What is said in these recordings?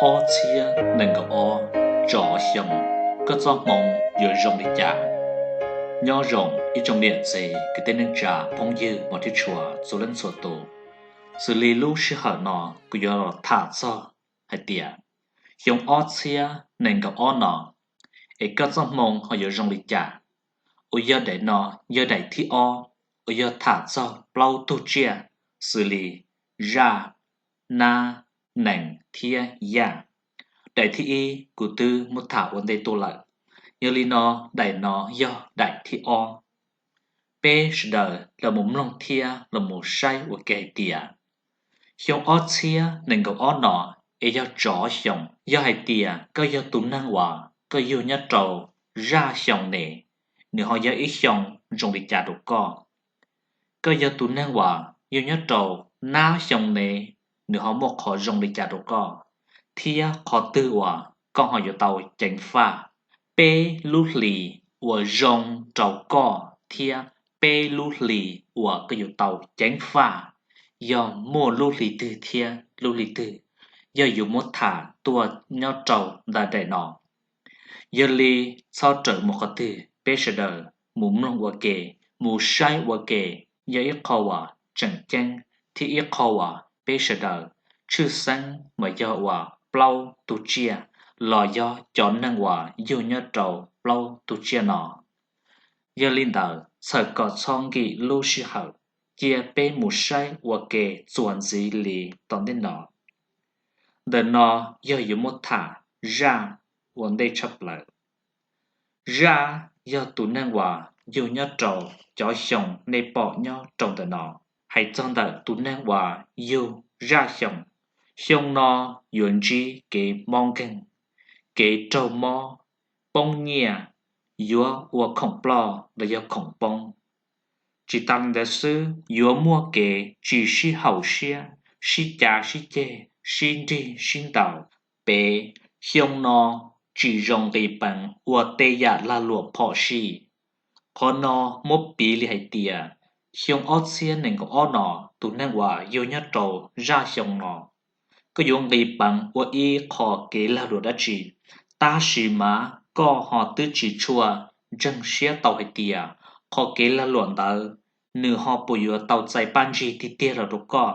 Ob txhiab nees nkaum ob, tsov xyoo, koj txoj hmoo yuav zoo li cas? Nyob zoo ib tsoom niam txiv kwv tij neej tsa phooj ywg hmov thiab tshua txhua leej txhua tus. Xws li lub sij hawm no kuv yuav los tham txog hais tias xyoo ob txhiab nees nkaum ob no es koj txoj hmoo ho yuav zoo li cas. Uas yog daim no yog daim thib ob uas yog tham txog plaub tug tsiaj xws li zaj, nab, nees thiab yaj. Daim thib ib kuv twb muab tham ua ntej tuaj lawm, yog li no daim no yog daim thib ob. Peb sawv daws los mus mloog thiab los mus saib ua ke hais tias xyoo ob txhiab nees nkaum ob no es yog tsov xyoo. Yog hais tias koj yog tus neeg uas koj yug nyob rau zaj xyoo ne, nws ho yog ib xyoo zoo li cas rau koj. Koj yog tus neeg uas yug nyob rau nab xyoo ne, nws ho muaj qhov zoo li cas rau koj, thiab qhov twg uas koj ho yuav tau ceev faj. Peb lub hlis uas zoo rau koj thiab peb lub hlis uas koj yuav tau ceev faj yog muaj lub hli twg thiab lub hli twg, yog yuav muab tham tuaj nyob rau ntawm daim no. Yog li txhob rawm mus qhov twg, peb sawv daws mus mloog ua ke, mus saib ua ke, yog ib qho uas tseem ceeb thiab ib qho uas peb sawv daws tshwj xeeb mas yog uas plaub tug tsiaj los yog cov neeg uas yug nyob rau plaub tug tsiaj no. Yog li ntawd txhawm kom txhob nkim lub sij hawm, cia peb mus saib ua ke txuas ntxiv li tom ntej no. Ntawm no yog yuav muab tham zaj ua ntej tshaj plaws. Zaj yog tus neeg uas yug nyob rau cov xyoo nej pom nyob rau ntawm no. Hais txog ntawm tus neeg uas yug zaj xyoo, xyoo no yuav ntsib kev mob nkeeg, kev raug mob, poob nyiaj, yuav ua khoom ploj los yog khoom poob. Tsis tas li ntawd xwb, yuav muaj kev tsis sib haum siab, sib cav sib ceg, sib nrig sib ntaus. Peb, xyoo no tsis zoo nqis peev ua tej yam lag luam phom sij. Qhov no muab piv li hais tias xyoo ob txhiab nees nkaum ob no, tus neeg uas yug nyob rau zaj xyoo no, koj yuav nqis peev ua ib qho kev lag luam dab tsi, tab sis mas koj ho twb tsis tshua ntseeg siab tau hais tias qhov kev lag luam ntawd nws ho puas yuav tau txais paj ntsig tiag tiag los rau koj,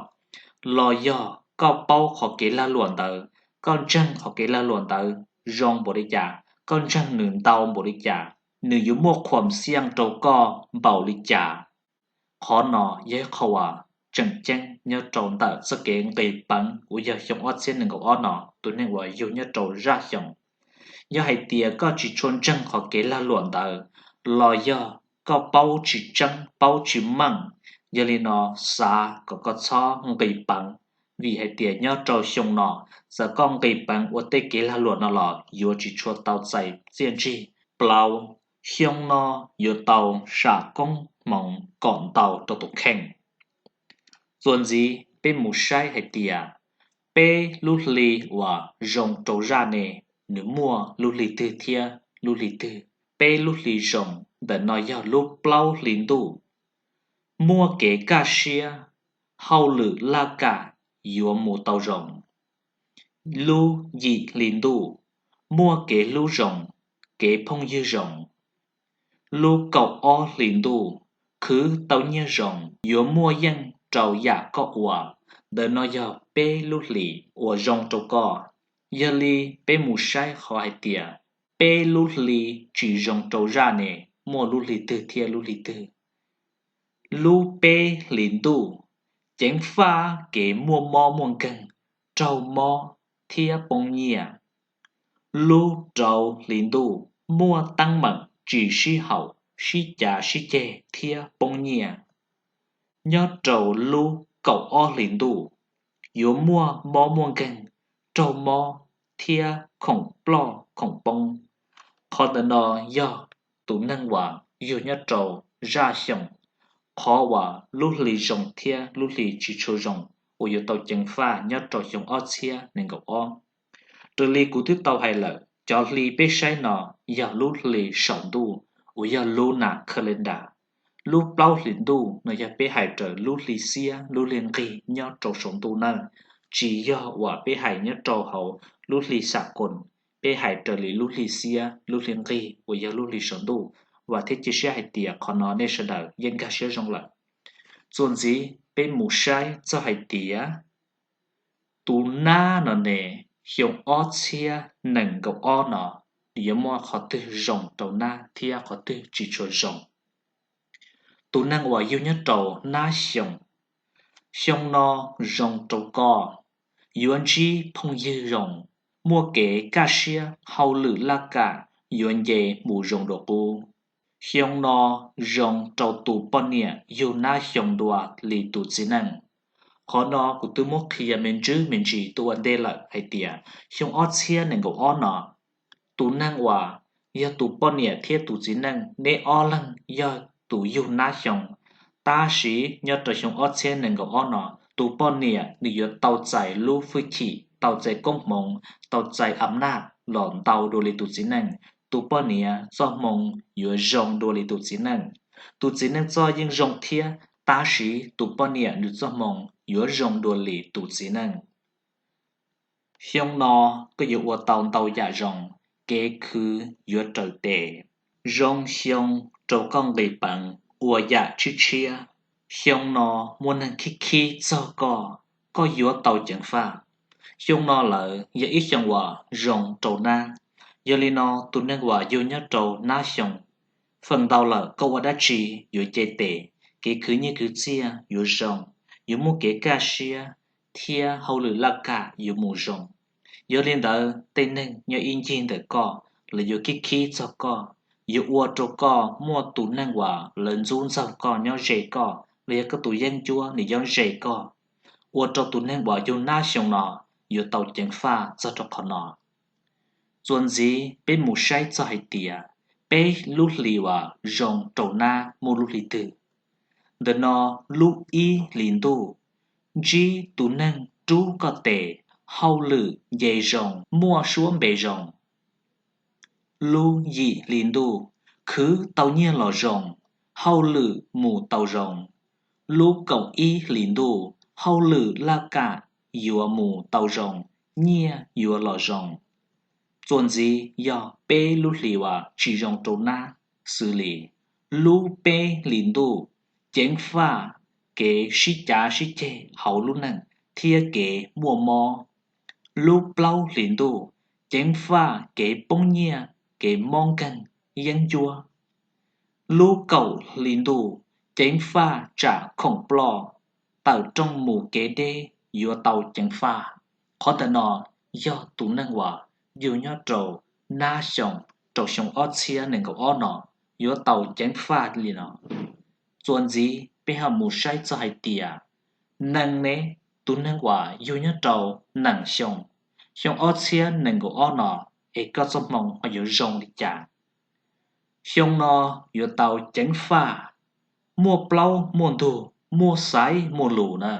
los yog koj paub qhov kev lag luam ntawd, koj ntseeg qhov kev lag luam ntawd zoo npaum li cas, koj ntseeg nws ntau npaum li cas, nws yuav muaj khuam xiaj rau koj npaum li cas. Qhov no yog ib qho uas tseem ceeb nyob rau ntawm txoj kev nqis peev uas yog xyoo ob txhiab nees nkaum ob no tus neeg uas yug nyob rau zaj xyoo. Yog hais tias koj tsis tshua ntseeg qhov kev lag luam ntawd, los yog koj paub tsis tseeb paub tsis meej, yog li no xav kom koj txhob nqis peev, vim hais tias nyob rau xyoo no, txawm koj nqis peev ua tej kev lag luam no los yuav tsis tshua tau txais txiaj ntsig. Plaub, xyoo no yuav tau sam koob hmoov kom ntau rau tus kheej. Txuas ntxiv peb mus saib hais tias peb lub hli uas zoo rau zaj ne, nws muaj lub hli twg thiab lub hli twg. Peb lub hli zoo ntawm no yog lub plaub hli ntuj, muaj kev kaj siab, hauj lwm laj kam yuav mus tau zoo. Lub yim hli ntuj, muaj kev hlub zoo, kev phooj ywg zoo. Lub kaum ob hlis ntuj, khwv tau nyiaj zoo, yuav muaj yeej rau yam koj ua. Ntawm no yog peb lub hlis uas zoo rau koj. Yog li peb mus saib qhov hais tias peb lub hli tsis zoo rau zaj ne, muaj lub hli twg thiab lub hli twg. Lub peb hlis ntuj, ceev faj kev muaj mob muaj nkeeg, raug mob thiab poob nyiaj. Lub rau hlis ntuj, muaj teeb meem tsis sib haum, sib cav sib ceg thiab poob nyiaj. Nyob rau lub kaum ob hlis ntuj, yuav muaj mob muaj nkeeg, raug mob thiab khoom ploj khoom poob. Qhov ntawm no yog tus neeg uas yug nyob rau zaj xyoo, qhov uas lub hli zoo thiab lub hli tsis tshua zoo uas yuav tau ceev faj nyob rau xyoo ob txhiab nees nkaum ob. Raws li kuv twb tau hais lawm, cov hli peb saib no yog lub hli saum ntuj uas yog lunar calendar. Lub plaub hlis ntuj no yog peb hais raws lub hli xiab lub hli nqig nyob rau saum ntuj nawb. tsis yog uas peb hais nyob rau hauv lub hli xam koos, peb hais raws li lub hli xiab, lub hli nqig uas yog lub hli saum ntuj. Vam thiab cia siab hais tias qhov no nej sawv daws yeej nkag siab zoo lawm. Txuas ntxiv peb mus saib txog hais tias tus nab no ne, xyoo ob txhiab nees nkaum ob no, nws yuav muaj qhov twg zoo rau nab thiab qhov twg tsis tshua zoo. Tus neeg uas yug nyob rau nab xyoo, xyoo no zoo rau koj, yuav ntsib phooj ywg zoo, muaj kev kaj siab, hauj lwm laj kam yuav nce mus zoo dua qub. Xyoo no zoo rau tus poj niam yug nab xyoo dua li tus txiv neej. Qhov no kuv twb muab qhia me ntsis me ntsis tuaj ua ntej lawm hais tias xyoo ob txhiab nees nkaum ob no, tus neeg uas yog tus poj niam thiab tus txiv neej neb ob leeg yog tus yug nab xyoo. Tab sis nyob rau xyoo ob txhiab nees nkaum ob no, tus poj niam nws yuav tau txais lub hwj chim, tau txais koob hmoov, tau txais am naj los ntau dua li tus txiv neej. Tus poj niam txoj hmoo yuav zoo dua li tus txiv neej. Tus txiv neej txoj yeej zoo thiab, tab sis tus poj niam nws txoj hmoo yuav zoo dua li tus txiv neej. Xyoo no koj yuav ua tau ntau yam zoo, kev khwv yuav raws tes. Zoo xyoo rau koj nqis peev ua yam tshiab tshiab. Xyoo no muaj neeg khib khib txog koj, koj yuav tau ceev faj. Xyoo no lawm yog ib xyoo uas zoo rau nab, yog li no tus neeg uas yug nyob rau nab xyoo, feem ntau lawm koj ua dab tsi yuav ce tes, kev khwv nyiaj khwv txiaj yuav zoo, yuav muaj kev kaj siab, thiab hauj lwm laj kam yuav mus zoo. Yog li ntawd tej neeg nyob ib ncig ntawm koj, lawv yuav khib khib txog koj, yuav ua rau koj muaj tus neeg uas lawv ntxub ntxaug koj nyob ze koj, los yog koj tus yeeb ncuab nws nyob ze koj, ua rau tus neeg uas yug nab xyoo no yuav tau ceev faj txog rau qhov no. Txuas ntxiv peb mus saib txog hais tias peb lub hli uas zoo rau nab muaj lub hli twg. Ntawm no lub ib hlis ntuj, ntsib tus neeg rub koj tes, hauj lwm nce zoo, muaj suab npe zoo. Lub yim hli ntuj, khwv tau nyiaj los zoo, hauj lwm mus tau zoo. Lub kaum ib hlis ntuj, hauj lwm laj kam yuav mus tau zoo, nyiaj yuav los zoo. Txuas ntxiv yog peb lub hlis uas tsis zoo rau nab, xws li lub peb hlis ntuj, ceev faj kev sib cav sib ceg hauv lub neej thiab kev muaj mob. Lub plaub hlis ntuj, ceev faj kev poob nyiaj, kev mob nkeeg, yeeb ncuab. Lub kaum hli ntuj, ceev faj tsam khoom ploj, tawm rooj mus kev deb yuav tau ceev faj. Qhov ntawm no yog tus neeg uas yug nyob rau nab xyoo, rau xyoo ob txhiab nees nkaum ob no yuav tau ceev faj li no. Txuas ntxiv peb ho mus saib txog hais tias nees ne, tus neeg uas yug nyob rau nees xyoo, xyoo ob txhiab nees nkaum ob no, es koj txoj hmoo ho yuav zoo li cas? Xyoo no yuav tau ceev faj, muaj plaub muaj ntug, muaj xaiv muaj lus na.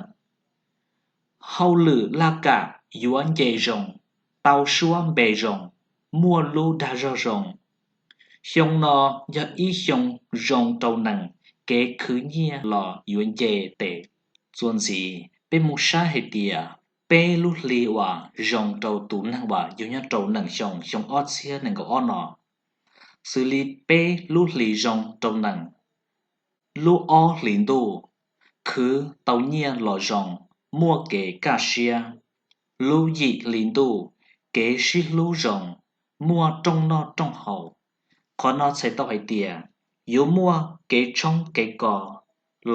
Hauj lwm laj kam yuav nce zoo, tau suab npe zoo, muaj lub dag zog zoo. Xyoo no yog ib xyoo zoo rau nees, kev khwv nyiaj los yuav nce tes. Txuas ntxiv peb mus saib hais tias peb lub hli uas zoo rau tus neeg uas yug nyob rau nees xyoo, xyoo ob txhiab nees nkaum ob no, xws li peb lub hli zoo rau nees. Lub ob hlis ntuj, khwv tau nyiaj los zoo, muaj kev kaj siab. Lub yim hlis ntuj, kev sib hlub zoo, muaj rooj noj rooj haus. Qhov no txhais tau hais tias yuav muaj kev tshoob kev kos,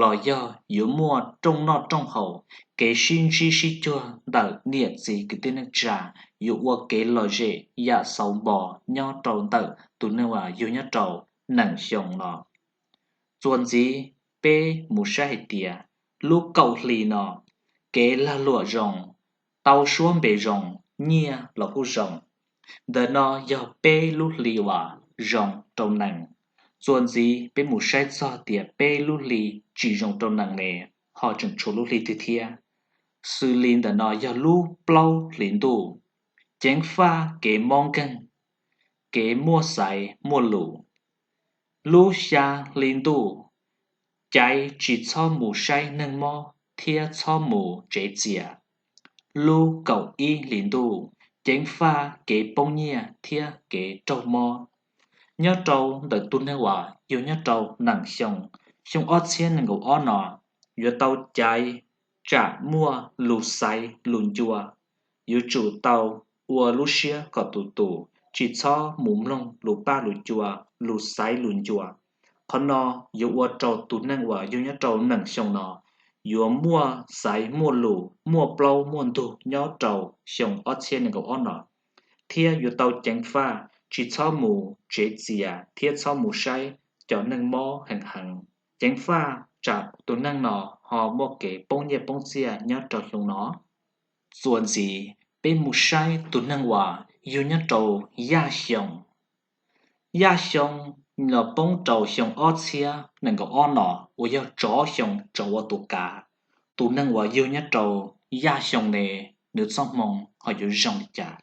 los yog yuav muaj rooj noj rooj haus, kev sib ntsib sib cuag ntawm niam txiv kwv tij neej tsa, yuav ua kev lom zem yam xauv npo nyob rau ntawm tus neeg uas yug nyob rau nees xyoo no. Txuas ntxiv peb mus saib hais tias lub kaum hli no, kev lag luam zoo, tau suab npe zoo, nyiaj los kuj zoo. Ntawm no yog peb lub hli uas zoo rau nees. Txuas ntxiv peb mus saib txog tias peb lub hli tsis zoo rau nees ne, ho tseem tshuav lub hli twg thiab? Xws li ntawm no yog lub plaub hlis ntuj, ceev faj kev mob nkeeg, kev muaj xaiv muaj lus. Lub xya hli ntuj, caiv tsis txhob mus saib neeg mob thiab txhob mus tsev txias. lub kaum ib hlis ntuj, ceev faj kev poob nyiaj thiab kev raug mob. Nyob rau ntawm tus neeg uas yug nyob rau nees xyoo, xyoo ob txhiab nees nkaum ob no, yuav tau caiv tsam muaj lus xaiv lus ncua. Yuav tsum tau ua lub siab kom tus tus, tsis txhob mus mloog lus paj lus cua, lus xaiv lus ncua. Qhov no yuav ua rau tus neeg uas yug nyob rau nees xyoo no yuav muaj xaiv muaj lus, muaj plaub muaj ntug nyob rau xyoo ob txhiab nees nkaum ob no, thiab yuav tau ceev faj tsis txhob mus tsev txias thiab txhob mus saib cov neeg mob heev heev. Ceev faj tsam tus neeg no ho muaj kev poob nyiaj poob txiaj nyob rau xyoo no. Txuas ntxiv peb mus saib tus neeg uas yug nyob rau yaj xyoo. Yaj xyoo los poob rau xyoo ob txhiab nees nkaum ob no uas yog tsov xyoo tsov ua tus kav. Tus neeg uas yug nyob rau yaj xyoo ne, nws txoj hmoo ho yuav zoo li cas?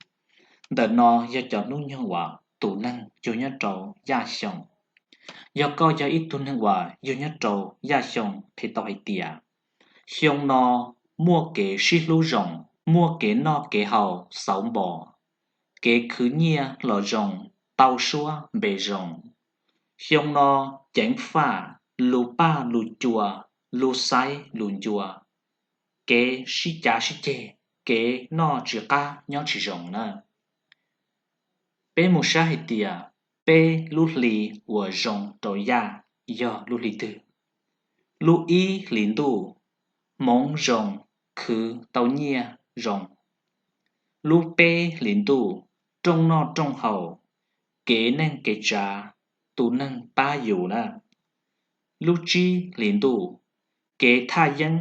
Ntawm no yog cov hnub nyoog uas tus neeg yug nyob rau yaj xyoo. Yog koj yog ib tug neeg uas yug nyob rau yaj xyoo, qhia tau hais tias xyoo no muaj kev sib hlub zoo, muaj kev noj kev haus xauv npo, kev khwv nyiaj los zoo, tau suab npe zoo. Xyoo no ceev faj lus paj lus cua, lus xaiv lus ncua, kev sib cav sib ceg, kev noj tsis qab nyob tsis zoo na. Peb mus saib hais tias peb lub hli uas zoo rau yaj yog lub hli twg. Lub ib hlis ntuj, hmoov zoo, khwv tau nyiaj zoo. Lub peb hlis ntuj, rooj noj rooj haus, kev neej kev tsav, tus neeg pab yus na. Lub tsib hlis ntuj, kev thaj yeeb,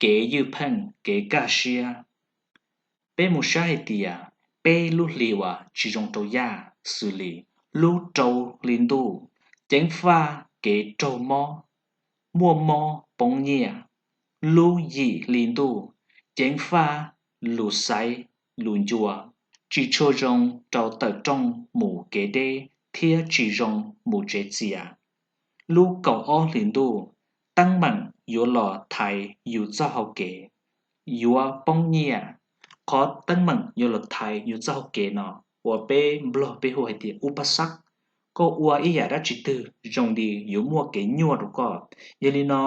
kev ywj pheej, kev kaj siab. Peb mus saib hais tias peb lub hli uas tsis zoo rau yaj xws li lub rau hli ntuj, ceev faj kev raug mob, muaj mob poob nyiaj. Lub yim hli ntuj, ceev faj lus xaiv lus ncua, tsis tshua zoo rau tawm rooj mus kev deb thiab tsis zoo mus tsev txias. Lub kaum ob hlis ntuj, teeb meem yuav los thaiv yus txoj hau kev, yuav poob nyiaj. Qhov teeb meem yuav los thaiv yus txoj hau kev no uas peb Nplog peb hu hais tias upasak, koj ua ib yam dab tsi twg zoo li yuav muaj kev nyuaj rau koj. Yog li no,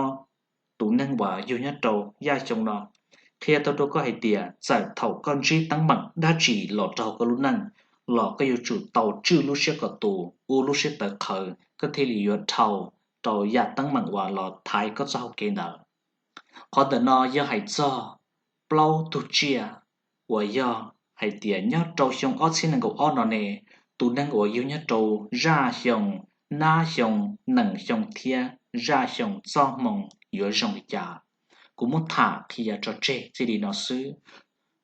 tus neeg uas yug nyob rau yaj xyoo no qhia tau rau koj hais tias txawm thaum koj ntsib teeb meem dab tsi los rau koj lub neej los koj yuav tsum tau tswj lub siab kom tus, ua lub siab tawv qhawv, koj thiaj li yuav dhau rau yam teeb meem uas los thaiv koj txoj hau kev ntawd. Qhov ntawm no yog hais txog plaub tug tsiaj uas yog hais tias nyob rau xyoo ob txhiab nees nkaum ob no ne, tus neeg uas yug nyob rau zaj xyoo, nab xyoo, nees xyoo thiab zaj xyoo txoj hmoo yuav zoo li cas, kuv muab tham qhia tso tseg txij li no xwb.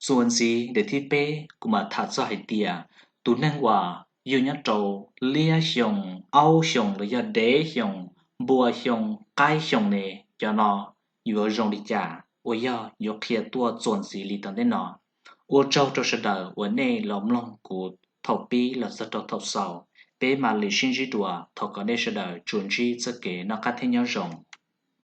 Txuas ntxiv daim thib peb kuv mam tham txog hais tias tus neeg uas yug nyob rau liab xyoo, aub xyoo los yog dev xyoo, npua xyoo, qaib xyoo ne, cov no yuav zoo li cas uas yog yuav qhia tuaj txuas ntxiv li tom ntej no. Ua tsaug rau sawv daws uas nej los mloog kuv thaum pib los txog rau thaum xaus. Peb mam li sib ntsib dua, thov kom nej sawv daws tsuas ntsib txoj kev noj qab thiab nyob zoo.